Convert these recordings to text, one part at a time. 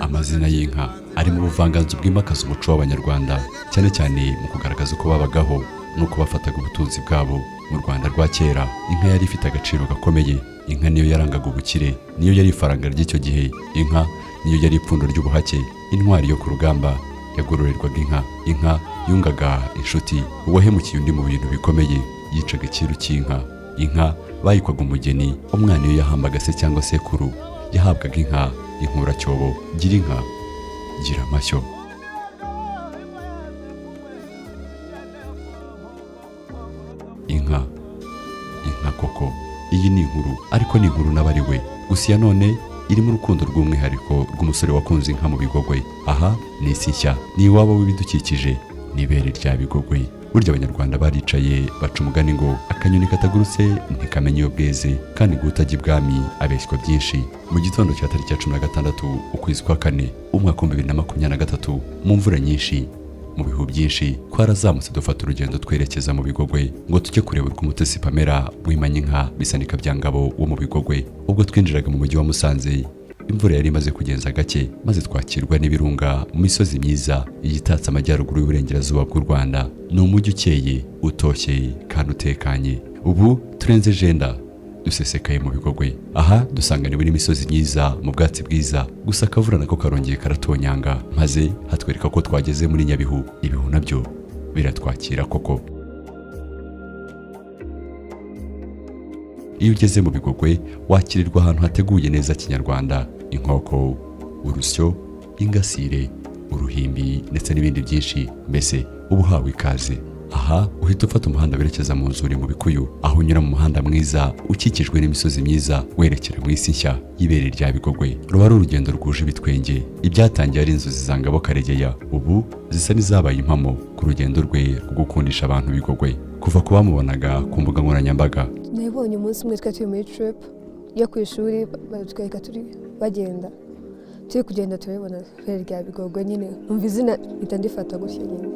Amazina y'inka ari mu buvanganzo bwimakaza umuco w'Abanyarwanda, cyane cyane mu kugaragaza uko babagaho n'uko bafataga ubutunzi bwabo. Mu Rwanda rwa kera, inka yari ifite agaciro gakomeye. Inka niyo yarangaga ubukire, niyo yari ifaranga ry'icyo gihe. Inka niyo yari ipfundo ry'ubuhake. Intwari yo ku rugamba yagororerwaga inka. Inka yungaga inshuti. Uwahemukiye undi mu bintu bikomeye yicaga icyiru cy'inka. Inka bayikwaga umugeni. Umwana iyo yahambaga se cyangwa sekuru yahabwaga inka inkuracyobo. Gira inka, gira amashyo. Inka, inka koko. Iyi ni inkuru, ariko ni inkuru n'abariwe gusa. Iya none irimo urukundo rw'umwihariko rw'umusore wakunze inka mu Bigogwe. Aha ni isi nshya, ni iwabo w'ibidukikije, ni ibere rya Bigogwe. Burya Abanyarwanda baricaye baca umugani ngo akanyoni katagurutse ntikamenya iyo bweze, kandi ngo utajya ibwami abeshywa byinshi. Mu gitondo cya tariki ya 16 ukwezi kwa kane, umwaka wa 2023, mu mvura nyinshi, mu bihu byinshi, twarazamutse dufata urugendo twerekeza mu Bigogwe ngo tujye kureba uko Umutesi Pamela wimanye inka Bisanika bya Ngabo wo mu Bigogwe. Ubwo twinjiraga mu mujyi wa Musanze, imvura yari imaze kugenza gake, maze twakirwa n'ibirunga mu misozi myiza igitatse amajyaruguru y'uburengerazuba bw'u Rwanda. Ni umujyi ukeye, utoshye kandi utekanye. Ubu turenze Jenda, dusesekaye mu Bigogwe. Aha dusanganiwe n'imisozi myiza mu bwatsi bwiza, gusa akavura nako karongeye karatonyanga, maze hatwereka ko twageze muri Nyabihu. Ibihu nabyo biratwakira koko. Iyo ugeze mu Bigogwe wakirirwa ahantu hateguye neza kinyarwanda: inkoko, urusyo, ingasire, uruhimbi ndetse n'ibindi byinshi. Mbese uba uhawe ikaze. Aha uhita ufata umuhanda werekeza mu nzuri mu Bikuyu, aho unyura mu muhanda mwiza ukikijwe n'imisozi myiza, werekera mu isi nshya y'ibere rya Bigogwe. Ruba ari urugendo rwuje ibitwenge. Ibyatangiye ari inzozi za Ngabo Karegeya ubu zisa n'izabaye impamo ku rugendo rwe rwo gukundisha abantu Bigogwe, kuva ku bamubonaga ku mbuga nkoranyambaga. Nabibonye umunsi umwe twari turi muri trip yo ku ishuri, batwereka turi bagenda, turi kugenda turabibona, ibere rya Bigogwe nyine. Numva izina mpita ndifata gutya nyine.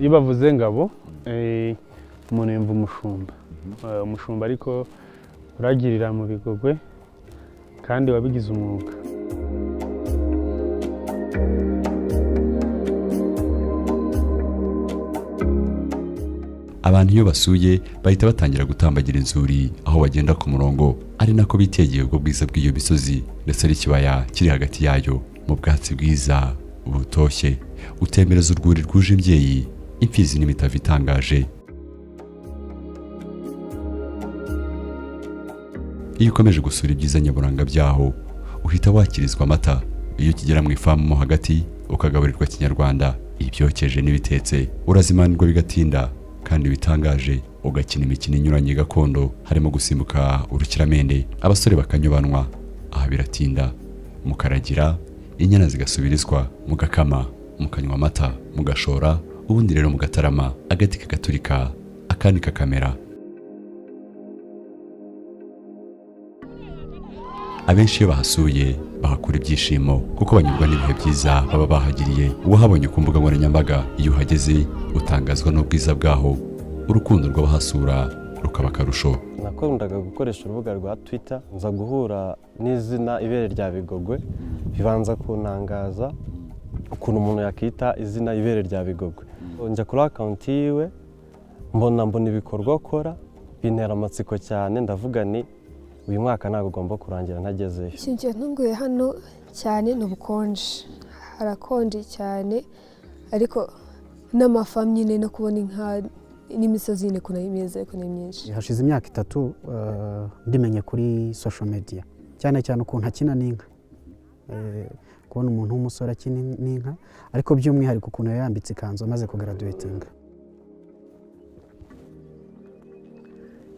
Iyo bavuze Ngabo, umuntu yumva umushumba. Umushumba ariko uragirira mu Bigogwe kandi wabigize umwuga. Abantu iyo basuye bahita batangira gutambagira inzuri, aho bagenda ku murongo, ari nako bitegeye ubwo bwiza bw'iyo misozi ndetse n'ikibaya kiri hagati yayo mu bwatsi bwiza butoshye. Utembereza urwuri rwuje imbyeyi, imfizi n'imitavu itangaje. Iyo ukomeje gusura ibyiza nyaburanga byaho, uhita wakirizwa amata. Iyo ukigera mu ifamu mo hagati, ukagaburirwa kinyarwanda, ibyokeje n'ibitetse, urazimanirwa bigatinda kandi bitangaje, ugakina imikino inyuranye gakondo, harimo gusimbuka urukiramende, abasore bakanyubanwa. Aha biratinda, mukaragira inyana zigasubirizwa, mugakama, mukanywa amata, mugashora, ubundi rero mugatarama, agati kagaturika akandi kakamera. Abenshi iyo bahasuye bahakura ibyishimo kuko banyurwa n'ibihe byiza baba bahagiriye. Uwahabonye ku mbuga nkoranyambaga, iyo uhageze utangazwa n'ubwiza bwaho, urukundo rw'abahasura rukaba akarusho. Nakundaga gukoresha urubuga rwa Twitter, nza guhura n'izina Ibere rya Bigogwe, bibanza kuntangaza ukuntu umuntu yakita izina Ibere rya Bigogwe. Njya kuri account yiwe, mbona ibikorwa akora, bintera amatsiko cyane. Ndavuga ni uyu mwaka ntabwo ugomba kurangira ntagezeyo. Ikintu cyantunguye hano cyane ni ubukonje. Harakonje cyane, ariko n'amafamu nyine, no kubona inka n'imisozi nyine ukuntu ari myiza, ukuntu ari myinshi. Hashize imyaka 3 mbimenye kuri social media, cyane cyane ukuntu akina n'inka. Kubona umuntu w'umusore akina n'inka, ariko by'umwihariko ukuntu yayambitse ikanzu amaze kugraduatinga.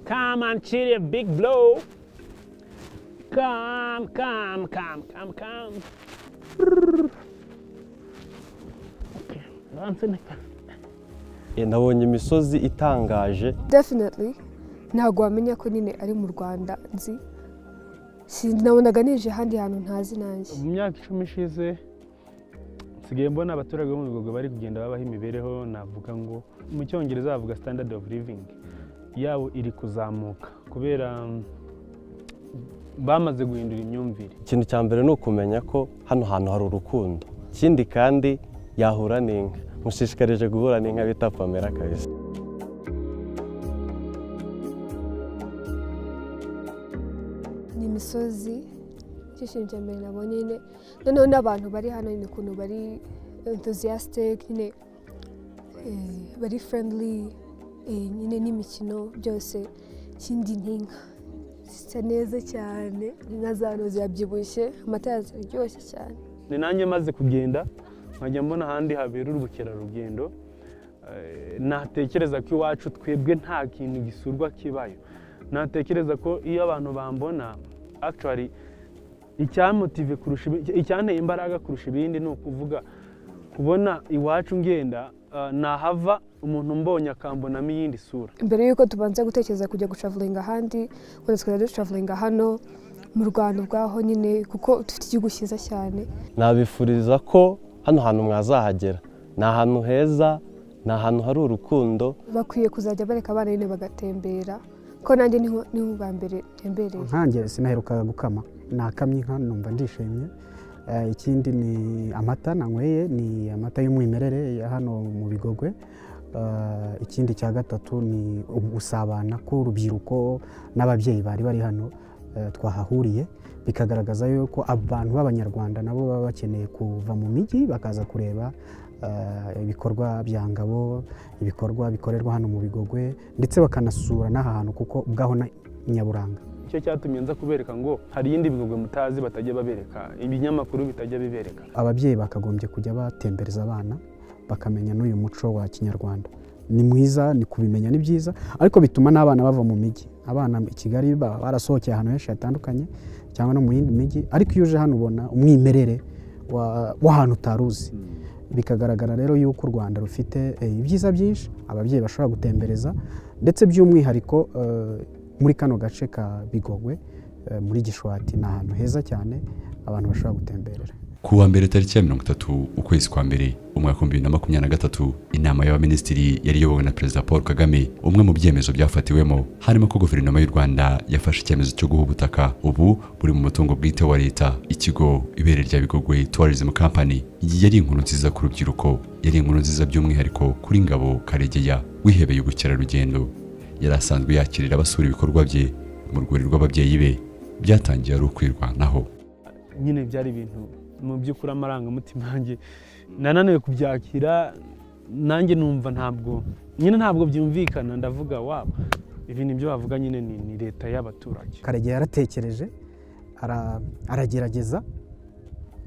Come and chill, big blow. Come, come, come, come, come. Okay, bansunika. Nabonye imisozi itangaje. Definitely ntabwo wamenya ko nyine ari mu Rwanda. Nzi nabonaga nije ahandi hantu ntazi nanjye. Mu myaka 10 ishize nsigaye mbona abaturage bo mu Bigogwe bari kugenda babaho imibereho, navuga ngo mu Cyongereza bavuga standard of living yabo iri kuzamuka. Kubera bamaze guhindura imyumvire. Ikintu cya mbere ni ukumenya ko hano hantu hari urukundo. Ikindi kandi, yahura n'inka. Mushishikarije guhura n'inka bita Pamela kabisa. Ni imisozi, icyo kintu cya mbere nabonye nyine. Noneho n'abantu bari hano nyine, ukuntu bari enthusiastic nyine, bari friendly, nyine n'imikino byose. Ikindi ni inka zisa neza cyane, inka za hano zirabyibushye, amata yazo araryoshye cyane. Ni nanjye maze kugenda nkajya mbona ahandi habera ubukerarugendo, natekereza ko iwacu twebwe nta kintu gisurwa kibayo. Natekereza ko iyo abantu bambona, actually icyamotive kurusha icyanteye imbaraga kurusha ibindi ni ukuvuga kubona iwacu ngenda, nahava umuntu mbonye akambonamo iyindi sura. Mbere y'uko tubanza gutekereza kujya gutravelinga ahandi, wenda tukajya dutravelinga hano mu Rwanda ubwaho nyine, kuko dufite igihugu cyiza cyane. Nabifuriza ko hano hantu mwazahagera. Ni ahantu heza, ni ahantu hari urukundo. Bakwiye kuzajya bareka abana nyine bagatembera, ko nanjye niho bwa mbere ntembereye. Nkanjye sinaherukaga gukama, nakamye inka numva ndishimye. Ikindi ni amata nanyweye, ni amata y'umwimerere ya hano mu Bigogwe. Ikindi cya gatatu ni ugusabana k'urubyiruko n'ababyeyi bari bari hano, twahahuriye, bikagaragaza yuko abantu b'Abanyarwanda nabo baba bakeneye kuva mu mijyi bakaza kureba ibikorwa bya Ngabo, ibikorwa bikorerwa hano mu Bigogwe, ndetse bakanasura n'aha hantu kuko ubwaho na nyaburanga. Icyo cyatumye nza kubereka ngo hari iyindi Bigogwe mutazi, batajya babereka, ibinyamakuru bitajya bibereka. Ababyeyi bakagombye kujya batembereza abana bakamenya n'uyu muco wa kinyarwanda. Ni mwiza, ni kubimenya ni byiza, ariko bituma n'abana bava mu mijyi. Abana i Kigali baba barasohokeye ahantu henshi hatandukanye cyangwa no mu yindi mijyi, ariko iyo uje hano ubona umwimerere w'ahantu utari uzi. Bikagaragara rero yuko u Rwanda rufite ibyiza byinshi ababyeyi bashobora gutembereza, ndetse by'umwihariko muri kano gace ka Bigogwe, muri Gishwati, ni ahantu heza cyane abantu bashobora gutemberera. Ku wa mbere, tariki ya 30 ukwezi kwa mbere umwaka wa 2023, inama y'abaminisitiri yari iyobowe na Perezida Paul Kagame. Umwe mu byemezo byafatiwemo harimo ko guverinoma y'u Rwanda yafashe icyemezo cyo guha ubutaka ubu buri mu mutungo bwite wa leta ikigo Ibere rya Bigogwe Tourism Company. Iyi yari inkuru nziza ku rubyiruko, yari inkuru nziza by'umwihariko kuri Ngabo Karegeya wihebeye ubukerarugendo. Yari asanzwe yakirira abasura ibikorwa bye mu rwuri rw'ababyeyi be. Byatangiye ari ukwirwanaho. Nyine byari ibintu mu by'ukuri amarangamutima yanjye nananiwe kubyakira. Nanjye numva ntabwo nyine, ntabwo byumvikana. Ndavuga wabo ibi nibyo bavuga nyine, ni leta y'abaturage. Karegeya yaratekereje, aragerageza,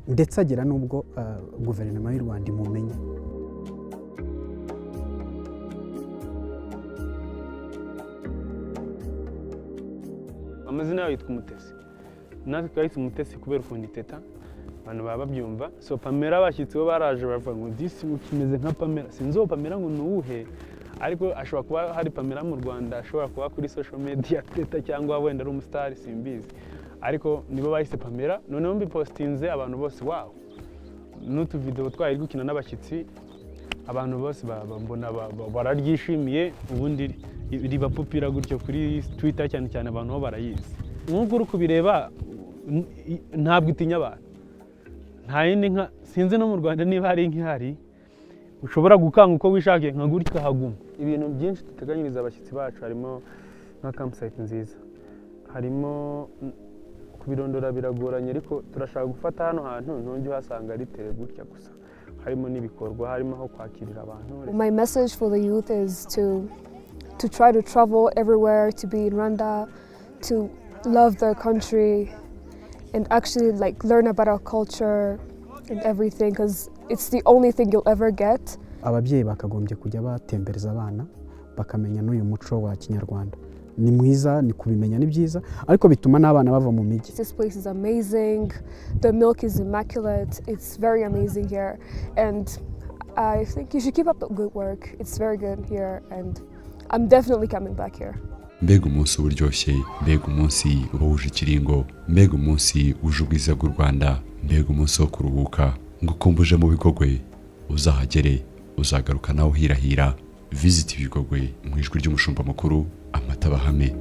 ndetse agera n'ubwo guverinoma y'u Rwanda imumenya. Amazina yayo yitwa Umutesi. Natwe twahise Umutesi kubera ukuntu iteta, abantu baba babyumva. So Pamela, abashyitsi bo baraje baravuga ngo disi kimeze nka Pamela. Sinzi uwo Pamela ngo ni uwuhe, ariko ashobora kuba hari Pamela mu Rwanda, ashobora kuba kuri social media teta, cyangwa wenda ari umusitari, simbizi, ariko nibo bahise Pamela. Noneho mbipostinze, abantu bose wow! N'utuvidewo twari gukina n'abashyitsi, abantu bose mbona bararyishimiye. Ubundi riba popular gutyo kuri Twitter cyane cyane, abantu bo barayizi. Nk'uko uri kubireba, ntabwo itinya abantu. Nta yindi nka, sinzi no mu Rwanda niba hari inka ihari ushobora gukanga uko wishakiye nka gutya ikahaguma. Ibintu byinshi duteganyiriza abashyitsi bacu harimo nka campsite nziza, harimo kubirondora biragoranye, ariko turashaka gufata hano hantu ntujye uhasanga ritere gutya gusa, harimo n'ibikorwa, harimo aho kwakirira abantu. My message for the youth is to try to travel everywhere, to be in Rwanda, to love their country, and actually like learn about our culture and everything, because it's the only thing you'll ever get. Ababyeyi bakagombye kujya batembereza abana bakamenya n'uyu muco wa kinyarwanda. Ni mwiza, ni kubimenya ni byiza, ariko bituma n'abana bava mu mijyi. This place is amazing. The milk is immaculate. It's very amazing here. And I think you should keep up the good work. It's very good here, and I'm definitely coming back here. Mbega umunsi uba uryoshye, mbega umunsi uba wuje ikiringo, mbega umunsi wuje ubwiza bw'u Rwanda, mbega umunsi wo kuruhuka! Ngo ukumbuje mu Bigogwe, uzahagere, uzagaruka nawe uhirahira. Visit Bigogwe mu ijwi ry'umushumba mukuru, amata bahame.